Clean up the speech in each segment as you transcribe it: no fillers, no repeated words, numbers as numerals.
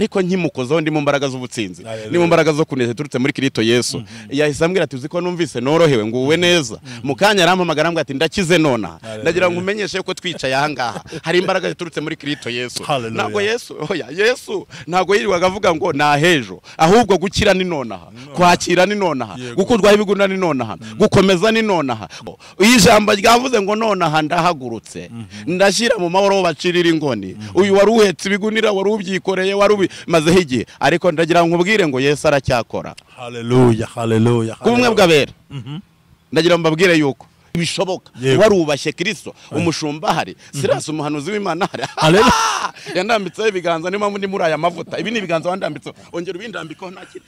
Ariko nkimukozaho ndi mu mbaraga z'ubutsinzi, ni mu mbaraga zo kuneza turutse muri Kristo Yesu. Yahise ambwira ati uzi ko numvise norohewe nguwe neza. Mu kanya arampamagara ambwira ati ndakize nona. Ndagira ngo umenyeshe ko twicaye aha ngaha hari imbaraga ziturutse muri Kristo Yesu. Ntabwo Yesu, oya Yesu ntabwo yirirwaga avuga ngo nahejo, ahubwo gukira ni nonaha, kwakira ni nonaha, gukurwaho ibigunira ni nonaha, gukomeza ni nonaha. Ijambo ryavuze ngo nonaha ndahagurutse, ndashyira mu mahoro bacirira ingoni. Uyu wari uhetse ibigunira, wari ubyikoreye, wari ubimazeho igihe, ariko ndagira ngo nkubwire ngo Yesu aracyakora. Haleluya, haleluya. Kumwe bw'abera ndagira ngo mbabwire yuko bishoboka. Warubashye Kristo, umushumba hari, Silas umuhanuzi w'Imana hari. Yandambitseho ibiganza, niyo mpamvu ndi muri aya mavuta. Ibi ni ibiganza wandambitseho, ongera ubindambikeho ntakiri.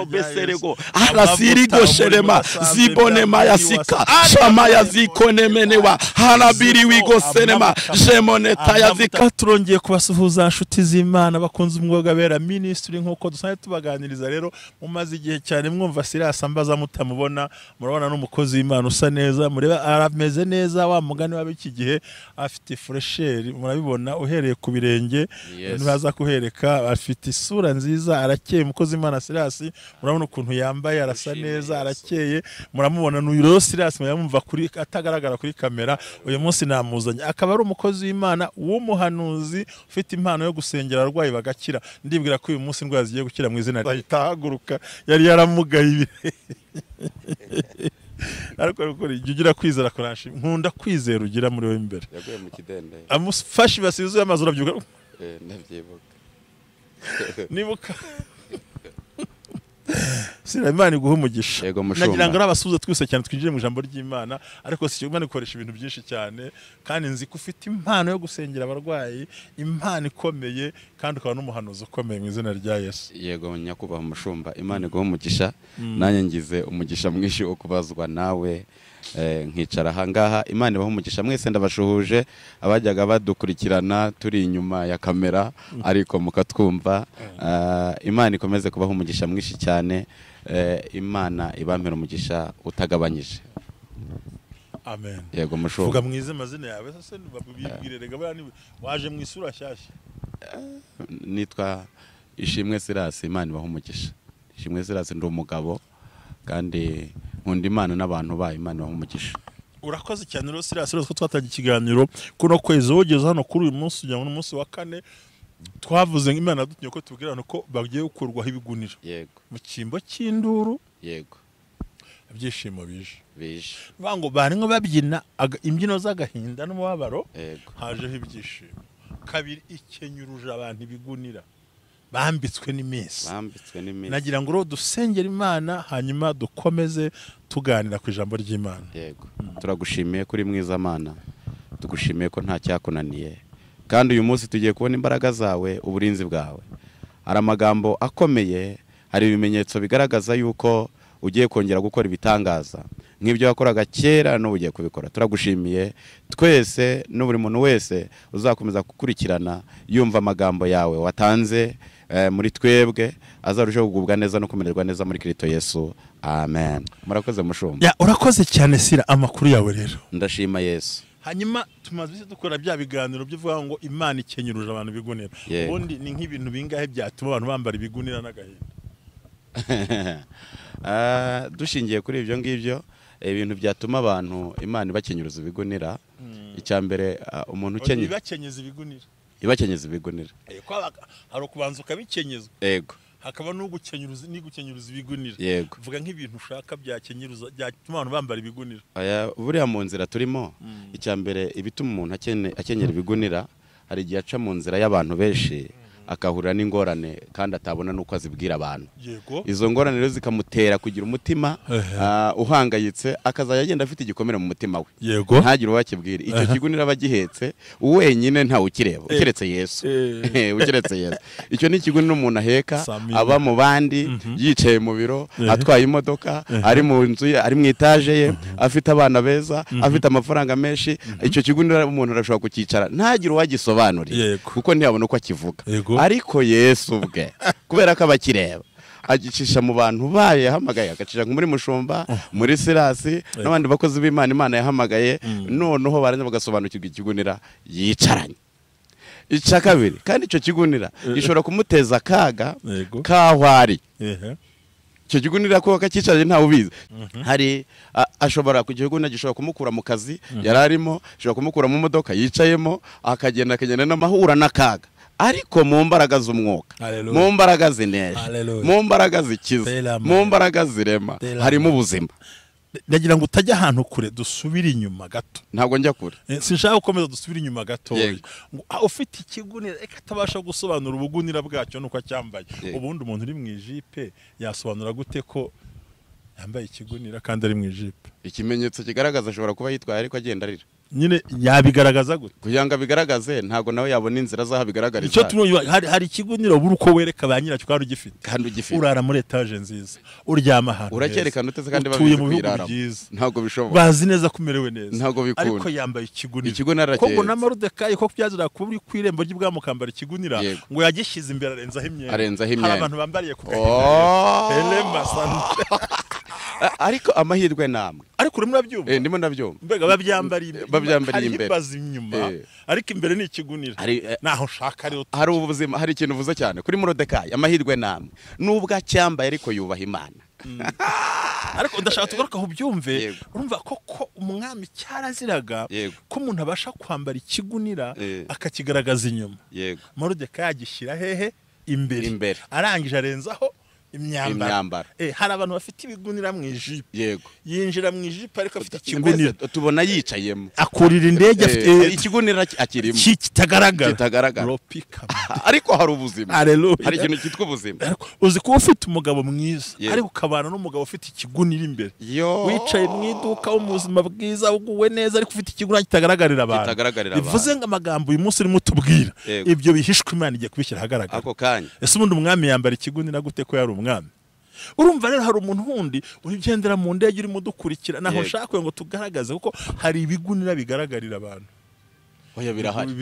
Beserego arasirigo sherema zibonema yasika shama yazikonemenewa harabiri wigo senema jemoneta yazika. Turongeye kubasuhuza nshuti z'Imana bakunze umwuga bera ministry, nkuko dusanzwe tubaganiriza. Rero mumaze igihe cyane mwumva Silas ambaza mutamubona, murabona n'umukozi w'Imana usa neza, mureba arameze neza, wa mugani w'abiki gihe afite fresheri, murabibona uhereye ku birenge ntibaza kuhereka, afite isura nziza, arakeye. Umukozi w'Imana Silas murabona ukuntu yambaye, arasa neza, arakeye, muramubona. N'uyu rero Silas muyamumva kuri atagaragara kuri kamera, uyu munsi namuzanye, akaba ari umukozi w'Imana w'umuhanuzi ufite impano yo gusengera abarwayi bagakira. Ndibwira ko uyu munsi indwara zigiye gukira mu izina ahita ahaguruka, yari yaramugaye. Ariko ugira kwizera kuranshi, nkunda kwizera ugira muri we imbere. Yaguye mu kidende amufashe basizuye amazi urabyuka. Ndabyibuka nibuka. Sira Imana iguhe umugisha. Nagira ngo abasuhuze twese cyane twinjire mu ijambo ry'Imana, ariko si Imana ikoresha ibintu byinshi cyane, kandi nzi ko ufite impano yo gusengera abarwayi, impano ikomeye, kandi ukaba n'umuhanuzi ukomeye mu izina rya Yesu. Yego nyakubahwa mushumba, Imana iguhe umugisha. Nanjye ngize umugisha mwinshi wo kubazwa nawe, nkicara aha ngaha. Imana ibahe umugisha mwese, ndabashuhuje abajyaga badukurikirana turi inyuma ya kamera ariko mukatwumva. Imana ikomeze kubaha umugisha mwinshi cyane. Imana ibampera umugisha utagabanyije. Amen. Yego mushumba. Vuga mwize amazina yawe sase babibwire, rega waje mu isura shyashya. Nitwa Ishimwe Silas, Imana ibahe umugisha. Ishimwe Silas, ndi umugabo kandi nkunda Imana n'abantu bayo. Imana ibahe umugisha. Urakoze cyane rero Silas, rero twatangiye ikiganiro kuno kwezi wogeze hano kuri uyu munsi, ujya mu munsi wa kane, twavuze Imana dutinye ko tubwirana ko bagiye gukurwaho ibigunira. Yego. Mu cyimbo cy'induru. Yego. Ibyishimo bije. Bije. Bango baringo babyina imbyino z'agahinda n'umubabaro. Yego. Hajeho ibyishimo. Kabiri, ikenyuruje abantu ibigunira bambitswe n'iminsi. Bambitswe n'iminsi. Nagira ngo rero dusengere Imana hanyuma dukomeze tuganira ku ijambo ry'Imana. Yego. Turagushimiye kuri mwiza Mana. Tugushimiye ko nta cyakunaniye. Kandi uyu munsi tugiye kubona imbaraga zawe, uburinzi bwawe. Hari amagambo akomeye, hari ibimenyetso bigaragaza yuko ugiye kongera gukora ibitangaza nk'ibyo wakoraga kera n'ubu ugiye kubikora. Turagushimiye twese n'uburi muntu wese uzakomeza gukurikirana yumva amagambo yawe watanze muri twebwe, azarushaho kugubwa neza no kumererwa neza muri Kristo Yesu. Amen. Murakoze mushumba. Ya urakoze cyane Sira, amakuru yawe rero. Ndashima Yesu. Hanyuma tumaze dukora bya biganiro by'uvuga ngo Imana ikenyuruje abantu ibigunira. Ubundi ni nk'ibintu bingahe byatuma abantu bambara ibigunira n'agahinda? Dushingiye kuri ibyo ngibyo, ibintu byatuma abantu Imana ibakenyuruza ibigunira, icya mbere umuntu ukenye ibakenyeza ibigunira. Ibakenyeza ibigunira. Yego, hari ukubanza ukabikenyezwa. Yego. Hakaba n'ugukenyuruza n'igukenyuruza ibigunira. Yego. Vuga nk'ibintu ushaka byakenyuruza byatuma abantu bambara ibigunira. Aya buriya mu nzira turimo, icya mbere ibituma umuntu akenyera ibigunira, hari igihe aca mu nzira y'abantu benshi akahurira n'ingorane kandi atabona nuko azibwira abantu. Izo ngorane rero zikamutera kugira umutima uhangayitse, akazajya agenda afite igikomere mu mutima we. Ntagire uwakibwira. Icyo kigunira abagihetse wenyine nta ukireba, ukiretse Yesu. Ukiretse Yesu. Icyo ni ikigunira umuntu aheka, aba mu bandi, yicaye mu biro, atwaye imodoka, ari mu nzu ye, ari mu etaje ye, afite abana beza, afite amafaranga menshi. Icyo kigunira umuntu arashobora kukicara ntagire uwagisobanurira, kuko ntiyabona uko akivuga. Ariko Yesu ubwe kubera ko abakireba agicisha mu bantu baye yahamagaye, agacisha muri mushumba, muri Sirasi n'abandi bakozi b'Imana Imana yahamagaye, noneho barangiza bagasobanukirwa ikigunira yicaranye. Icya kabiri, kandi icyo kigunira gishobora kumuteza akaga kaho ari. Icyo kigunira ko akakicaye ntawe ubizi. Hari ashobora kugigunira gishobora kumukura mu kazi yararimo, gishobora kumukura mu modoka yicayemo, akagenda n'amahura n'akaga. Ariko mu mbaraga z'umwuka, mu mbaraga zinesha, mu mbaraga zikiza, mu mbaraga zirema, harimo ubuzima. Ndagira ngo utajya ahantu kure, dusubire inyuma gato. Ntabwo njya kure. Sinshaka gukomeza, dusubire inyuma gato. Ufite ikigunira reka atabasha gusobanura ubugunira bwacyo nuko acyambaye. Ubundi umuntu uri mu ijipe yasobanura gute ko yambaye ikigunira kandi ari mu ijipe? Ikimenyetso kigaragaza ashobora kuba yitwaye ariko agenda arira. Nyine yabigaragaza gute? Kugira ngo abigaragaze ntabwo nawe yabona inzira zaho abigaragariza. Icyo tuno hari ikigunira ubura uko wereka ba nyiracyo kandi ugifite. Kandi ugifite. Urara muri etage nziza, uryama ahantu. Urakerekana uteze kandi babizi kwirara. Ntabwo bishoboka. Bazi neza ko umerewe neza. Ntabwo bikunda. Ariko yambaye ikigunira. Ikigunira ko ngo na Moridekayi ko byazira kuba uri ku irembo ry'ibwami ukambara ikigunira ngo yagishyize imbere arenzaho imyenda. Arenzaho imyenda. Hari abantu bambariye ku gahinda. Ariko amahirwe namwe. Ariko urimo urabyumva? Ndimo ndabyumva. Mbega babyambariye imbere. Inyuma. Ariko imbere ni ikigunira. Naho ushaka rero. Hari ubuzima, hari ikintu uvuze cyane kuri Moridekayi, amahirwe namwe. Nubwo acyambaye ariko yubaha Imana. Ariko ndashaka tugaruka aho ubyumve, urumva koko umwami cyaraziraga ko umuntu abasha kwambara ikigunira akakigaragaza inyuma. Moridekayi agishyira hehe? Imbere. Arangije arenzaho imyambaro. Hari abantu bafite ibigunira mu ijipo. Yego. Yinjira mu ijipo ariko afite ikigunira. Tubona yicayemo. Akurira indege afite ikigunira akirimo. Kitagaragara. Ariko hari ubuzima. Hari ikintu cyitwa ubuzima. Uzi kuba ufite umugabo mwiza ariko ukabana n'umugabo ufite ikigunira imbere. Wicaye mu iduka wo mu buzima bwiza uguwe neza ariko ufite ikigunira kitagaragarira abantu. Bivuze ngo amagambo uyu munsi urimo utubwira ibyo bihishwe Imana igiye kubishyira ahagaragara. Ako kanya. Ese ubundi umwami yambara ikigunira gute ko yari umwami? Urumva rero hari umuntu wundi urigendera mu ndege urimo dukurikira naho nshaka ngo tugaragaze kuko hari ibigunira bigaragarira abantu. Oya birahari.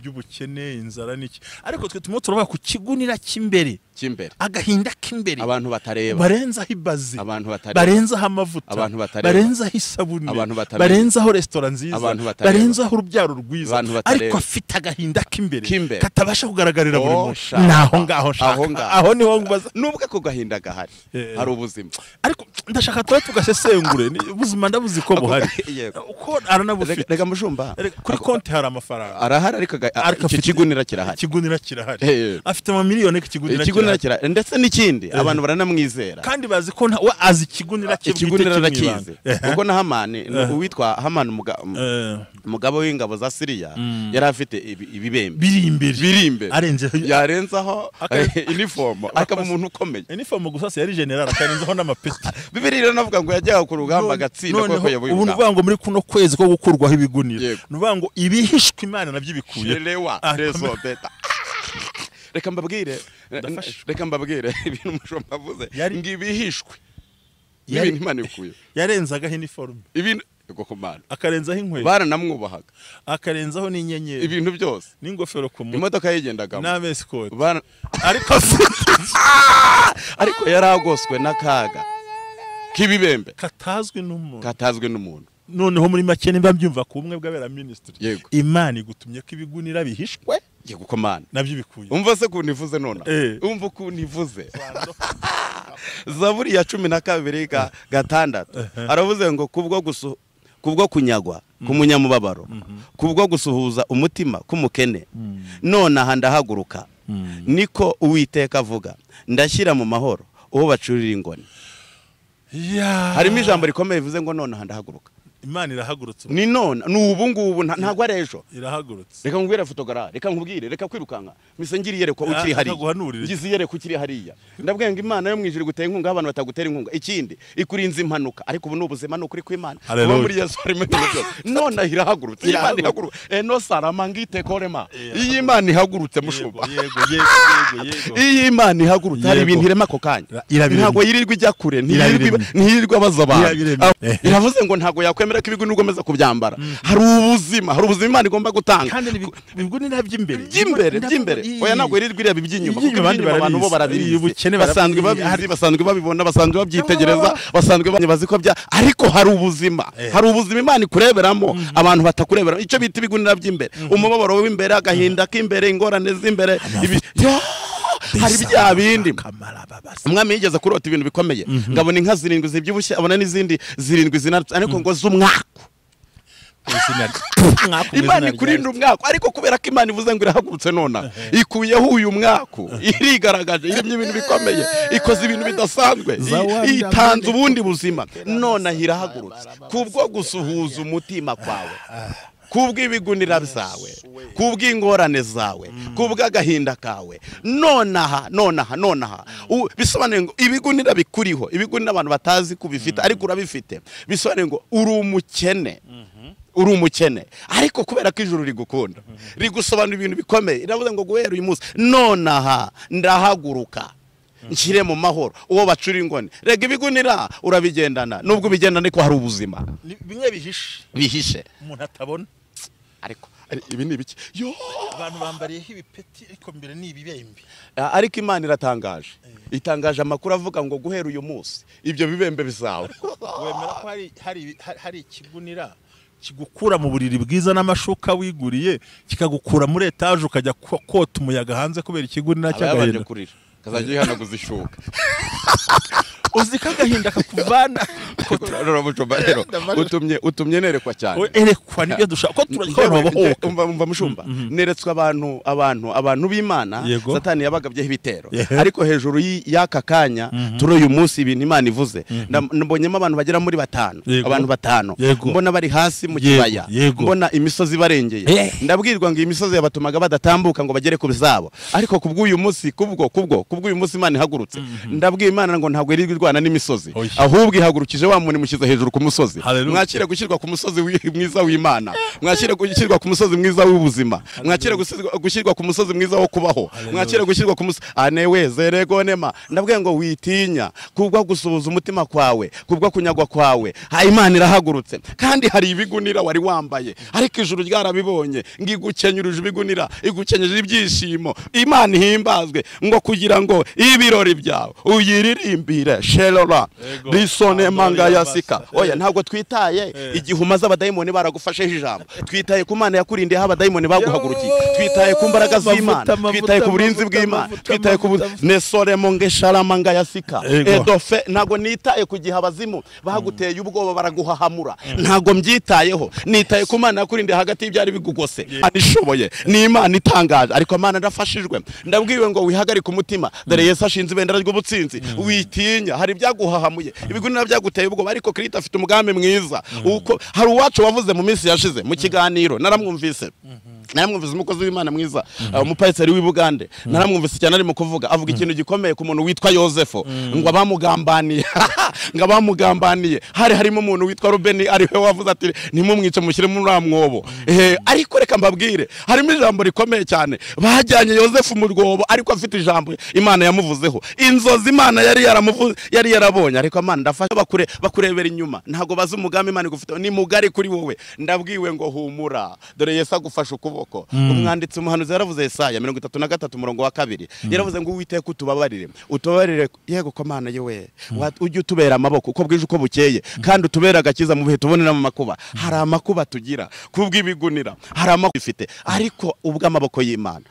By'ubukene, inzara n'iki. Ariko twe turimo turavuga ku kigunira cy'imbere. Cy'imbere. Agahinda k'imbere. Abantu batareba. Barenzaho ibazi. Abantu batareba. Barenzaho amavuta. Abantu batareba. Barenzaho isabune. Abantu batareba. Barenzaho restaurant nziza. Abantu batareba. Barenzaho urubyaro rwiza. Ariko afite agahinda k'imbere katabasha kugaragarira buri muntu. Naho ngaho nshaka. Aho niho ngubaza. Nubwo ako gahinda gahari. Hari ubuzima. Ariko ndashaka tuba tugasesengure. Ubuzima ndabuzi ko buhari. Uko aranabufite. Reka mushumba. Kuri konti hari amafaranga. Arahari ariko ikigunira kirahari. Ikigunira kirahari. Afite amamiliyoni ikigunira kirahari. Ndetse n'ikindi abantu baranamwizera. Kandi bazi ko we azi ikigunira cye ikigunira kuko na Hamani uwitwa Hamani umugabo w'ingabo za Siriya yari afite ibibembe biri imbere. Arenzeho yarenzaho uniform akaba umuntu ukomeye. Uniform gusa yari general akarenzaho n'amapeti. Bibiliya iranavuga ngo yajyaga ku rugamba agatsinda koko yabuye. Ubu nuvuga ngo muri kuno kwezi ko gukurwaho ibigunira. Nuvuga ngo ibihishwe Imana nabyo bikuye. Reka mbabwire, reka mbabwire ibintu umushumba avuze ngo ibihishwe ibintu Imana ikuye. Yarenzagaho uniform. Ibintu gokomana. Akarenzaho inkweto. Baranamwubahaga. Akarenzaho n'inyenyeri. Ibintu byose. N'ingofero ku mutwe. Imodoka yigendagamo. N'abescort. Ariko ariko yaragoswe n'akaga k'ibibembe katazwi n'umuntu. Katazwi n'umuntu. Noneho muri make nimba mbyumva ku bumwe bw'abera ministry. Imana igutumye ko ibigunira bihishwe. Yego komana. Nabyo bikuye. Umva se kuntu ivuze nona. Umva ukuntu ivuze. Zaburi ya 12:6 aravuze ngo kubwo kunyagwa kumunyamubabaro, kubwo gusuhuza umutima k'umukene, none aha ndahaguruka niko Uwiteka avuga, ndashyira mu mahoro uwo bacurira ingoni. Harimo ijambo rikomeye bivuze ngo none aha ndahaguruka. Imana irahagurutse. Ni none, ni ubu ngubu ntabwo ari ejo. Irahagurutse. Reka nkubwire fotogara, reka nkubwire, reka kwirukanka. Mise ngiri yerekwa ukiri hariya. Ngize yerekwa ukiri hariya. Ndabwiye ngo Imana yo mwijuru guteye inkunga abantu batagutera inkunga. Ikindi ikurinze impanuka, ariko ubu ni ubuzima ni ukuri kw'Imana. Ubu muri Yesu harimo ibintu byose. None irahagurutse. Imana ihagurutse. Eno sarama ngite korema. Iyi Imana ihagurutse mushumba. Yego yego yego. Iyi Imana ihagurutse hari ibintu irema ako kanya. Ntabwo yirirwa ijya kure, ntiyirirwa abaza abantu. Iravuze ngo ntabwo yakwemera Nemera ko ibigunira ugomeza kubyambara. Hari ubuzima, hari ubuzima Imana igomba gutanga. Kandi ibigunira by'imbere. By'imbere. Oya ntabwo irirwa ireba iby'inyuma. Kuko iby'inyuma abantu bo barabizi. Basanzwe babizi, basanzwe babibona, basanzwe babyitegereza, basanzwe bazi ko bya, ariko hari ubuzima. Hari ubuzima Imana ikureberamo, abantu batakureberamo. Icyo bita ibigunira by'imbere. Umubabaro w'imbere, agahinda k'imbere, ingorane z'imbere. Hari bya bindi. Umwami yigeze kurota ibintu bikomeye. Ngabona inka zirindwi zibyibushye, abona n'izindi zirindwi zinarutse, ariko ngo z'umwaku. Imana ikurinda umwaku, ariko kubera ko Imana ivuze ngo irahagurutse nona, ikuyeho uyu mwaku, irigaragaje, iremye ibintu bikomeye, ikoze ibintu bidasanzwe, itanze ubundi buzima, nona irahagurutse kubwo gusuhuza umutima kwawe, kubw'ibigunira byawe, kubw'ingorane zawe, kubw'agahinda kawe. Nonaha nonaha nonaha bisobanuye ngo ibigunira bikuriho, ibigunira abantu batazi kubifite ariko urabifite, bisobanuye ngo uri umukene. Uri umukene, ariko kubera ko ijuru rigukunda, rigusobanura ibintu bikomeye, iravuze ngo guhera uyu munsi nonaha ndahaguruka nshyire mu mahoro uwo bacura ingoni. Rega ibigunira urabigendana, nubwo ubigendana ariko hari ubuzima bimwe bihishe umuntu atabona. Ariko ibi ni ibiki? Yo, abantu bambariyeho ibipeti ariko mbere ni ibibembe. Ariko Imana iratangaje, itangaje amakuru avuga ngo guhera uyu munsi ibyo bibembe bizawe. Wemera ko hari ikigunira kigukura mu buriri bwiza n'amashuka wiguriye, kikagukura muri etage ukajya kota umuyaga hanze kubera ikigunira cy'agahinda. Kazajya yihanaguza ishuka. Uzi ko agahinda kakuvana. Rero utumye nerekwa cyane. Erekwa nibyo dushaka ko turabona bahoka. Umva mushumba, neretswe abantu b'Imana Satani yabagabyeho ibitero. Ariko hejuru y'aka kanya turi uyu munsi ibintu Imana ivuze, mbonyemo abantu bagera muri batanu, abantu batanu mbona bari hasi mu kibaya, mbona imisozi barengeye. Ndabwirwa ngo imisozi yabatumaga badatambuka ngo bagere ku bizabo, ariko kubw'uyu munsi, kubw'uyu munsi Imana ihagurutse. Ndabwira Imana ngo ntabwo iri irwana n'imisozi, ahubwo ihagurukije wa muntu imushyize hejuru ku musozi. Mwakire gushyirwa ku musozi mwiza w'Imana, mwakire gushyirwa ku musozi mwiza w'ubuzima, mwakire gushyirwa ku musozi mwiza wo kubaho, mwakire gushyirwa ku musozi anewezeregonema. Ndabwiye ngo witinya kubwo gusuhuza umutima kwawe, kubwo kunyagwa kwawe. Imana irahagurutse, kandi hari ibigunira wari wambaye ariko ijuru ryarabibonye, ngigukenyuruje ibigunira, igukenyeje ibyishimo. Imana ihimbazwe ngo kugira ngo ibirori byawe uyiririmbire shelora risone manga yasika. Oya ntabwo twitaye igihe umaze abadayimoni baragufasheho ijambo, twitaye ku Mana yakurindiye abadayimoni baguhagurukiye, twitaye ku mbaraga z'Imana, twitaye ku burinzi bw'Imana, twitaye ku nesore monge sharamanga yasika edofe. Ntabwo nitaye ku gihe abazimu baguteye ubwoba baraguhahamura, ntabwo mbyitayeho, nitaye ku Mana yakurindiye hagati y'ibyari bigugose. Anishoboye ni Imana itangaje. Ariko Imana ndafashijwe, ndabwiwe ngo wihagarike umutima, dore Yesu ashinze ibendera ry'ubutsinzi. Witinya, hari ibyaguhahamuye, ibigunira byaguteye ubwoba, ariko Kristo afite umugambi mwiza. Uko hari uwacu wavuze mu minsi yashize mu kiganiro, naramwumvise umukozi w'Imana mwiza, umupayiseri w'i Bugande, naramwumvise cyane arimo kuvuga, avuga ikintu gikomeye ku muntu witwa Yosefu, ngo abamugambaniye ngo abamugambaniye hari harimo umuntu witwa Rubeni, ari we wavuze ati ntimumwice mushyire muri mwobo. Ariko reka mbabwire, harimo ijambo rikomeye cyane. Bajyanye Yosefu mu rwobo ariko afite ijambo Imana yamuvuzeho, inzozi Imana yari yaramuvuze, yari yarabonye. Ariko Imana ndafasha bakurebera inyuma, ntago bazi umugambi Imana igufite ni mugari kuri wowe. Ndabwiwe ngo humura, dore Yesu agufasha ukuboko. Umwanditsi umuhanuzi yaravuze Yesaya 33 umurongo wa 2, yaravuze ngo Uwiteka utubabarire, utubabarire yego ko Mana yewe, ujye utubera amaboko uko bwije uko bukeye, kandi utubera agakiza mu bihe tubonera mu makuba. Hari amakuba tugira kubw'ibigunira, hari amakuba ifite, ariko ubwo amaboko y'Imana,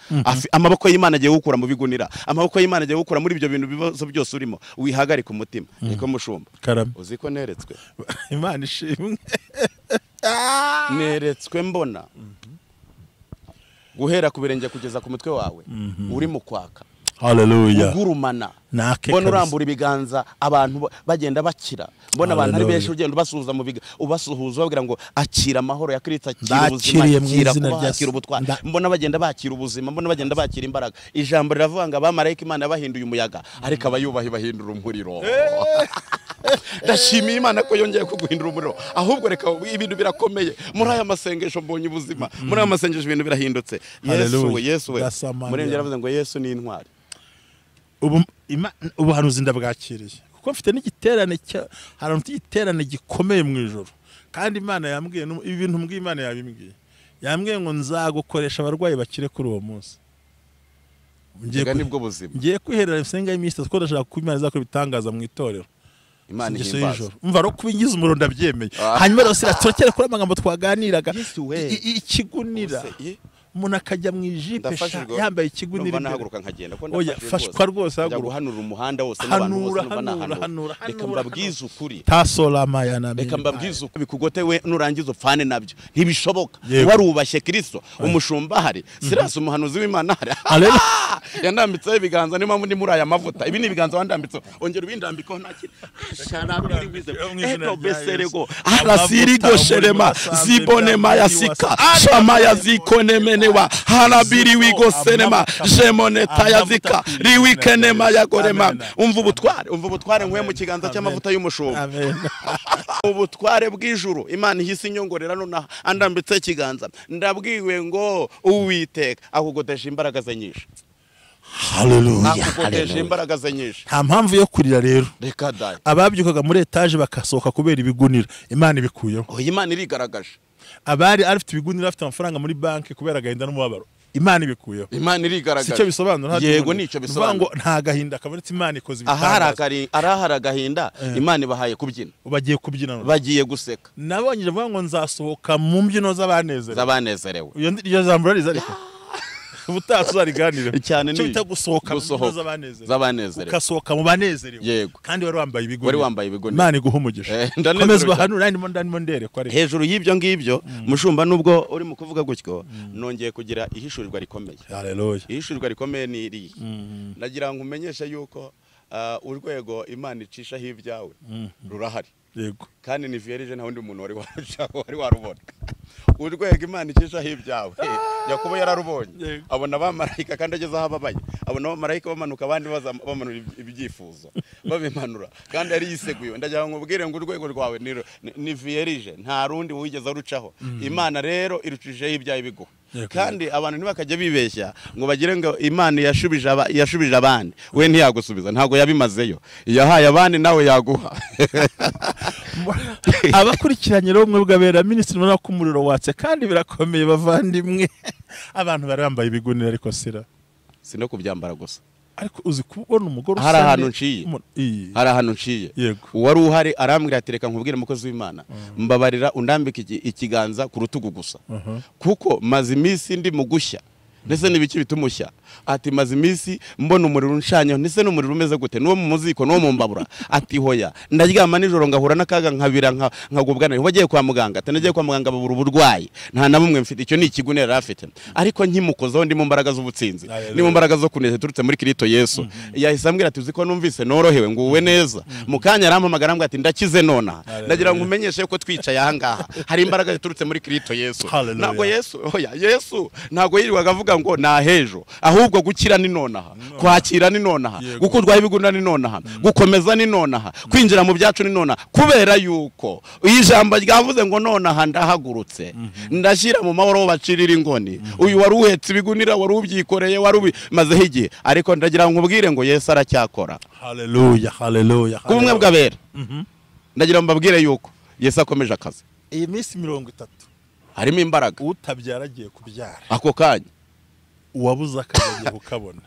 amaboko y'Imana agiye gukura mu bigunira, amaboko y'Imana agiye gukura muri ibyo bintu bibazo byose urimo. Wihagarike umutima. Niko mushumba, uzi ko neretswe Imana ishimwe. Neretswe mbona guhera ku birenge kugeza ku mutwe wawe uri mu kwaka. Haleluya. Ugurumana. Mbona urambura ibiganza abantu bagenda bakira, mbona abantu ari benshi ugenda ubasuhuza mu biga, ubasuhuza babwira ngo akira amahoro ya Kristo, akira ubuzima, akira kuba, akira ubutwari. Mbona bagenda bakira ubuzima, mbona bagenda bakira imbaraga. Ijambo riravuga ngo abamarayika Imana yabahinduye umuyaga, ariko abayubaha bahindura umuriro. Ndashimiye Imana ko yongeye kuguhindura umuriro. Ahubwo reka ibintu birakomeye muri aya masengesho, mbonye ubuzima muri aya masengesho, ibintu birahindutse. Yesu we, Yesu we. Muri yaravuze ngo Yesu ni intwari. Ubuhanuzi ndabwakiriye kuko mfite n'igiterane, hari igiterane gikomeye mu ijoro, Kandi Imana yambwiye ibintu mbw'Imana yabimbwiye. Yambwiye ngo nzagukoresha abarwayi bakire kuri uwo munsi. Ngiye kwiherera isenga y'iminsi itatu, ndashaka ko Imana izakora ibitangaza mu itorero. Imana ihimbaza. Umva ro kubingiza umuriro ndabyemeye. Hanyuma rero sira turakere kuri amagambo twaganiraga. Ikigunira. Umuntu akajya mu ijipe yambaye ikigunira. Nahaguruka nkagenda ko ndafashwa rwose haguruka. Guhanura umuhanda wose n'abantu bose numva nahanura. Reka mbabwize ukuri. Tasolama ya nami. Reka mbabwize ukuri bikugote we nurangiza upfane nabyo. Ntibishoboka. Warubashye Kristo, umushumba hari, Silas umuhanuzi w'Imana hari. Yandambitseho ibiganza niyo mpamvu ndi muri aya mavuta. Ibi ni ibiganza wandambitseho. Ongera ubindambikeho ntakiri. Eto beserego. Arasirigo sherema zibonema yasika. Shama yazikonemene wa harabiri wigo senema jemoneta yazika riwikenema yagorema. Umva ubutware nkwe mu kiganza cy'amavuta y'umushumba. Ubutware bw'ijuru Imana ihise inyongorera none andambitse ikiganza. Ndabwiwe ngo Uwiteka akugotesha imbaraga ze nyinshi. Haleluya. Akugotesha imbaraga ze nyinshi. Nta mpamvu yo kurira rero. Reka dai. Ababyukaga muri etage bakasohoka kubera ibigunira Imana ibikuyeho. Oh, Imana irigaragaje. Abari afite ibigunira afite amafaranga muri banki kubera agahinda n'umubabaro Imana ibikuyeho. Imana irigaragaje. Sicyo bisobanura. Yego nicyo bisobanura. Ngo nta gahinda kabonetse Imana ikoze ibitangaza. Ahari agahinda Imana ibahaye kubyina. Bagiye kubyina. Bagiye guseka. Nabonye bavuga ngo nzasohoka mu mbyino z'abanezerewe. Z'abanezerewe. Iyo jambo rariza ariko. Ubutaha tuzariganire. Cyane ni cyo gusohoka mu mbyino z'abanezerewe. Ukasohoka mu banezerewe. Yego. Kandi wari wambaye ibigunira. Wari wambaye ibigunira. Imana iguha umugisha. Komezwa hano ndimo nderekwa ariko. Hejuru y'ibyo ngibyo mushumba nubwo uri mu kuvuga gutyo nongeye kugira ihishurirwa rikomeye. Haleluya. Ihishurirwa rikomeye ni iri. Nagira ngo umenyeshe yuko urwego Imana icishaho ibyawe rurahari. Yego. Kandi ni vierge nta wundi muntu wari warubona. Urwego Imana icishaho ibyawe Yakobo yararubonye. Abona abamarayika kandi ageze aho ababaye. Abona abamarayika bamanuka abandi bamanura ibyifuzo babimanura kandi yari yiseguye. Ndagira ngo ubwire ngo urwego rwawe ni vierge nta rundi wigeze arucaho. Imana rero irucishaho ibyawe biguha. Kandi abantu ntibakajya bibeshya ngo bagire ngo Imana yashubije abandi. We ntiyagusubiza ntago yabimazeyo. Yahaye abandi nawe yaguha. Abakurikiranye rero umwe bwabera minisitiri mubona ko umuriro watse kandi birakomeye bavandimwe. Abantu bari bambaye ibigunira ariko sira si no kubyambara gusa. Ariko uzi kubona umugore hari ahantu nciye. Hari ahantu nciye. Uwari uhari arambwira ati reka nkubwire umukozi w'Imana mbabarira undambike ikiganza ku rutugu gusa. Kuko maze iminsi ndi mu gushya. Ndetse n'ibiki bitumushya. Ati maze iminsi mbona umuriro unshanyeho ndetse n'umuriro umeze gute nuwo mu muziko nuwo mu mbabura. Ati hoya ndaryama nijoro ngahura n'akaga nkabira nkagubwa nabi. Wagiye kwa muganga ati nagiye kwa muganga babura uburwayi nta na bumwe mfite. Icyo ni ikigunira yari afite. Ariko nkimukozaho ndi mu mbaraga z'ubutsinzi ni mu mbaraga zo kuneza turutse muri Kristo Yesu. Yahise ambwira ati uzi ko numvise norohewe nguwe neza. Mu kanya arampamagara ambwira ati ndakize nona. Ndagira ngo umenyeshe ko twicaye aha ngaha hari imbaraga ziturutse muri Kristo Yesu. Ntabwo Yesu hoya Yesu ntabwo yirirwaga avuga ngo nahejo ahubwo gukira ni nonaha, kwakira ni nonaha, gukundwa ibigunira ni nonaha, gukomeza ni nonaha, kwinjira mu byacu ni nonaha. Kubera yuko ijambo ryavuze ngo nonaha ndahagurutse ndashyira mu mahoro bacirira ingoni. Uyu wari uhetse ibigunira wari ubyikoreye wari ubimazeho igihe, ariko ndagira ngo nkubwire ngo Yesu aracyakora. Haleluya, haleluya. Kumwe bwabera ndagira ngo mbabwire yuko Yesu akomeje akazi. Iyi minsi 30 harimo imbaraga. Utabyara agiye kubyara ako kanya. Uwabuze akazi ukabona.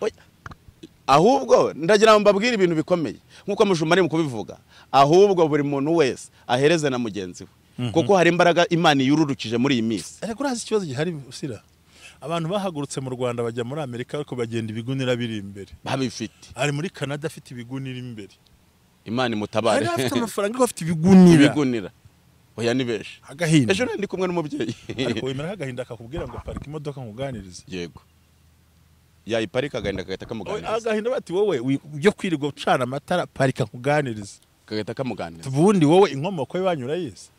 Ahubwo ndagira ngo mbabwire ibintu bikomeye nkuko mushumba ari mu kubivuga. Ahubwo buri muntu wese ahereze na mugenzi we kuko hari imbaraga Imana yururukije muri iyi minsi. Ariko urazi ikibazo gihari usira. Abantu bahagurutse mu Rwanda bajya muri Amerika ariko bagenda ibigunira biri imbere. Babifite. Ari muri Canada afite ibigunira imbere. Imana imutabare. Ari afite amafaranga ariko afite ibigunira. Ibigunira. Oya ni benshi. Agahinda. Ejo ndi kumwe n'umubyeyi. Ariko wemera agahinda akakubwira ngo parika imodoka nkuganirize. Yego. Yayiparika agahinda kagahita kamuganiriza. Agahinda bati wowe byo kwirirwa ucana amatara parika nkuganirize. Kagahita kamuganiriza. Ubundi wowe inkomoko y'iwanyu urayizi.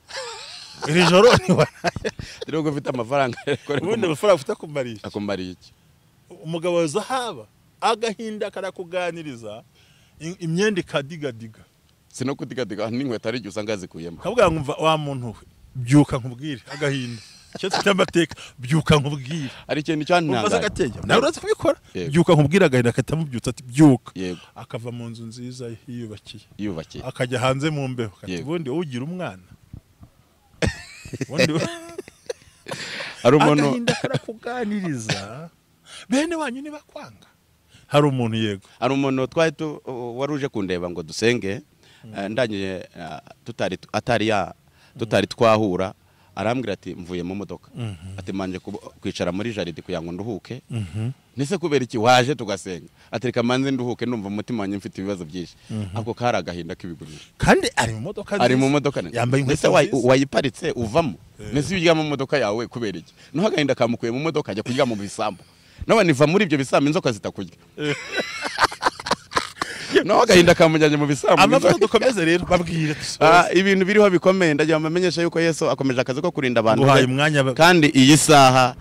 Iri joro ni waraye. Rero ufite amafaranga ubundi amafaranga ufite akumariye. Akumariye iki? Umugabo wa Zahaba agahinda karakuganiriza imyenda ikadigadiga. Sino kudigadiga n'inkweto ari usanga yazikuyemo. Kavuga ngo wa muntu we byuka nkubwire agahinda. Cyo tutamateka byuka nkubwire. Ari ikintu cyantangaje. Nawe urazi kubikora. Byuka nkubwire agahinda katamubyutsa ati byuka. Akava mu nzu nziza yiyubakiye. Yiyubakiye. Akajya hanze mu mbeho. Kati ubundi ugira umwana. Hari umuntu agahinda karakuganiriza bene wanyu nibakwanga. Hari umuntu yego, hari umuntu twari waruje kundeba ngo dusenge, ndangije tutari twahura, arambwira ati mvuye mu modoka, ati manje kwicara muri jaride kugira ngo nduhuke. Nese kubera iki waje tugasenga? Ati reka manze nduhuke, ndumva umutima wanjye mfite ibibazo byinshi. Ako kari agahinda k'ibigunira. Kandi ari mu modoka, ari mu modoka, yambaye inkweto nziza, wayiparitse uvamo. Nese ujya mu modoka yawe kubera iki? Naho agahinda kamukuye mu modoka ajya kurya mu bisambu. Nawe niva muri ibyo bisambu inzoka zitakurya. Naho agahinda kamujyanye mu bisambu. Amavuta dukomeze rero babwire dusoze. Ibintu biriho bikomeye, ndagira bamenyesha yuko Yesu akomeje akazi ko kurinda abantu. Kandi iyi saha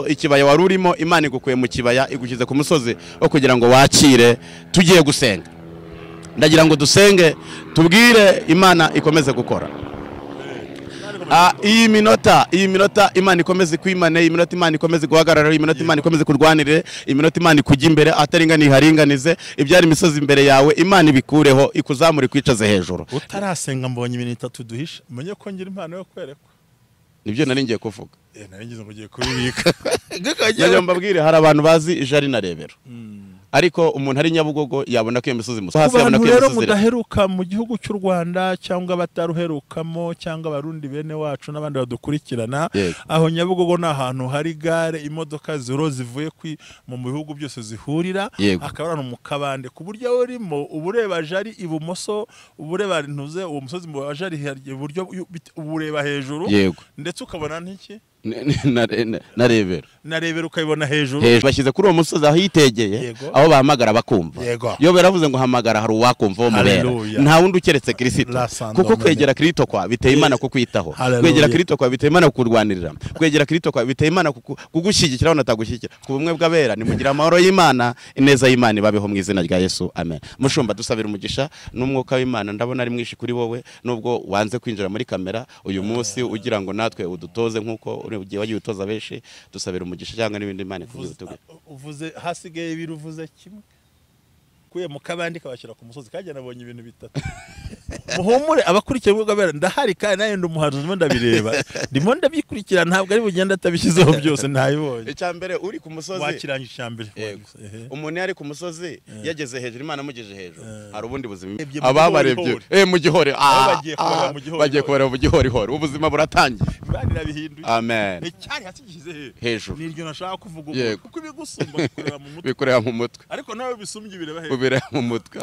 ikibaya wari urimo, Imana igukuye mu kibaya igushyize ku musozi wo kugira ngo wakire. Tugiye gusenga, ndagira ngo dusenge tubwire Imana ikomeze gukora. Iyi minota Imana ikomeze kwimane, iyi minota Imana ikomeze guhagarara, iyi minota Imana ikomeze kurwanire, iyi minota Imana ikujya imbere ataringaniye haringanize ibyari imisozi imbere yawe, Imana ibikureho ikuzamure ikwicaze hejuru. Utarasenga mbonye ibintu itatu duhisha, umenye ko ngira impano yo kwerekwa. Nibyo nari ngiye kuvuga. Nari ngize ngo ugiye kubibika. Ndagira mbabwire hari abantu bazi Ijari na Rebero. Ariko umuntu ari Nyabugogo yabona ko iyo misozi musa hasi, yabona ko iyo misozi mudaheruka mu gihugu cy'u Rwanda cyangwa bataruherukamo cyangwa abarundi bene wacu n'abandi badukurikirana. Aho Nyabugogo ni ahantu hari gare imodoka ziro zivuye mu bihugu byose zihurira, akaba ari mu kabande ku buryo urimo ubureba Jari ibumoso, ubureba ntuze uwo musozi mu Jari iburyo, ubureba hejuru, ndetse ukabona n'iki na Rebero, na Rebero ukayibona hejuru. Bashyize kuri uwo musozi aho yitegeye, aho bahamagara bakumva. Iyo baravuze ngo hamagara hari uwakumva wo mubera, nta wundi ukeretse Kristo. Kuko kwegera Kristo kwa biteye Imana kukwitaho, kwegera Kristo kwa biteye Imana kukurwanirira, kwegera Kristo kwa biteye Imana kugushyigikira aho natagushyigikira. Ku bumwe bw'abera nimugira amahoro y'Imana, ineza y'Imana ibabeho mu izina rya Yesu, amen. Mushumba, dusabira umugisha n'umwuka w'Imana, ndabona ari mwinshi kuri wowe nubwo wanze kwinjira muri kamera uyu munsi ugira ngo natwe udutoze nkuko ugiye wagiye utoza benshi. Dusabira umugisha cyangwa n'ibindi Imana ikugira. Uvuze hasigaye ibiri, uvuze kimwe kuye mu kabandi kabashyira ku musozi, kajya nabonye ibintu bitatu. Muhumure abakurikiye bw'abera, ndahari kandi nayo ndumuhanuzi, ndimo ndabireba, ndimo ndabikurikira, ntabwo ari bugenda atabishyizeho byose ntabibonye. Icya mbere uri ku musozi wakirangije icya mbere. Umuntu yari ku musozi yageze hejuru, Imana amugejeje hejuru, hari ubundi buzima ababarebye mu gihore, bagiye kubareba mu gihorihori, ubuzima buratangiye. Imana irabihinduye. Amen. Icyari hasi gishyize hejuru. Niryo nashaka kuvuga ubu, kuko ibigusumba bikureba mu mutwe, bikureba mu mutwe, ariko nawe bisumbye bireba hejuru, ubireba mu mutwe.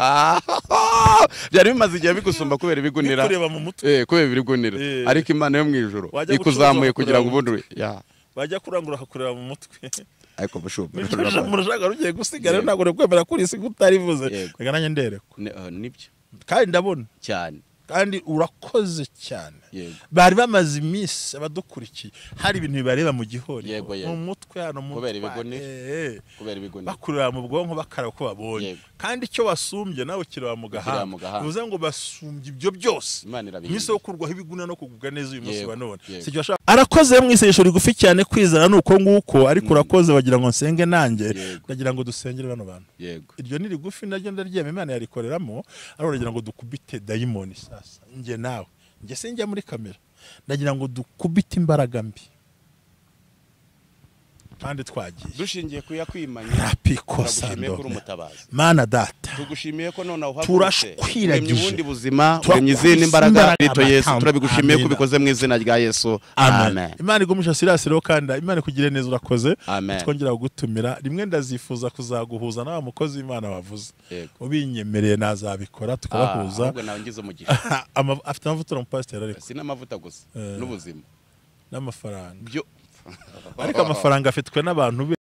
Byari bimaze igihe bigusumba kubera ibigunira, bikureba mu mutwe, kubera ibigunira, ariko Imana yo mu ijuru ikuzamuye kugira ngo ubundi bajya kurangura akakureba mu mutwe. Ariko mushumba murashaka rugiye gusigara, ntabwo uri kwemera kuri isi utarivuze. Reka nanjye nderekwa. Nibyo kandi ndabona cyane, kandi urakoze cyane. Bari bamaze iminsi abadukurikiye hari ibintu bibareba mu gihori, mu mutwe hano, mu kubera ibigunira, bakurira mu bwonko bakaraba ko babonye. Kandi icyo wasumbye nawe kireba mu gahanga, bivuze ngo basumbye ibyo byose. Iminsi yo kurwaho ibigunira no kugubwa neza uyu munsi wa none. Arakoze mu isengesho rigufi cyane, kwizana nuko nguko, ariko urakoze bagira ngo nsenge nanjye, ndagira ngo dusengere bano bantu. Iryo ni rigufi naryo ndaryema, Imana yarikoreramo, ariko ndagira ngo dukubite dayimoni sasa, njye nawe, njye sinjya muri kamera, ndagira ngo dukubite imbaraga mbi. Kandi twagiye dushingiye kuyakwimanya, tugushimiye ko urumutabazi Mana data, tugushimiye ko none aho turashkwiragije ubundi buzima, uremye izindi imbaraga Kristo Yesu, turabigushimiye ko ubikoze mu izina rya Yesu, amen. Imana igumisha Silas rero, kandi Imana ikugire neza, urakoze. Twongera kugutumira rimwe, ndazifuza kuzaguhuza nawe mukozi w'Imana wavuze, ubinyemereye nazabikora tukabahuza. Ahubwo nawe ngize umugisha. Afite amavuta umupasiteri, ariko si n'amavuta gusa, n'ubuzima n'amafaranga, ariko amafaranga afitwe n'abantu be.